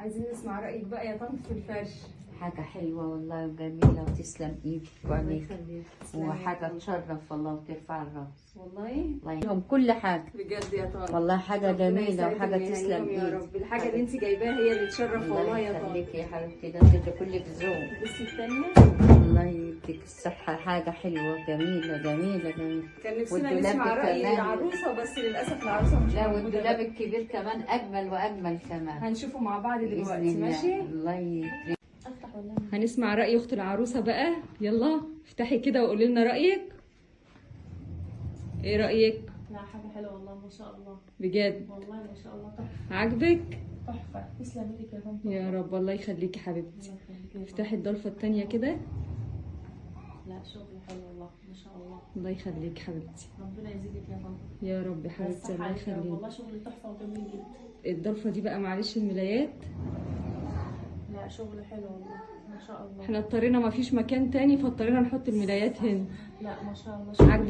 عايزين نسمع رايك بقى يا طنط في الفرش. حاجة حلوة والله وجميلة، وتسلم ايدك وعينيك، وحاجة تشرف والله وترفع الراس والله. الله يهم كل حاجة بجد يا طنط، والله حاجة جميلة وحاجة تسلم ايدك يا رب. الحاجة اللي انت جايباها هي اللي تشرف والله يا طنط. الله يخليكي يا حبيبتي، ده انت كلك ذوق. بصي الثانية، الله يديك الصحة، حاجة حلوة جميلة جميلة جميلة. كان نفسنا نسمع رأي العروسة بس للأسف العروسة مش لا، والدولاب الكبير كمان أجمل وأجمل كمان، هنشوفه مع بعض دلوقتي. ماشي، الله يكرمك. هنسمع رأي أخت العروسة بقى، يلا افتحي كده وقولي لنا رأيك. ايه رأيك؟ لا حاجة حلوة والله ما شاء الله، بجد والله ما شاء الله تحفة. عاجبك؟ تحفة، تسلم ايدك يا طنط. يا رب، الله يخليكي حبيبتي. افتحي الضلفة التانية كده. لا شغل حلو والله ما شاء الله. الله يخليك حبيبتي، ربنا يزيدك يا طنط. يا رب يا حبيبتي، الله يخليك والله شغل تحفة وجميل جدا. الضلفة دي بقى معلش الملايات، لا شغل حلو والله ما شاء الله. احنا اضطرينا ما فيش مكان تاني فاضطرينا نحط الملايات هنا. لا ما شاء الله. عاجبك؟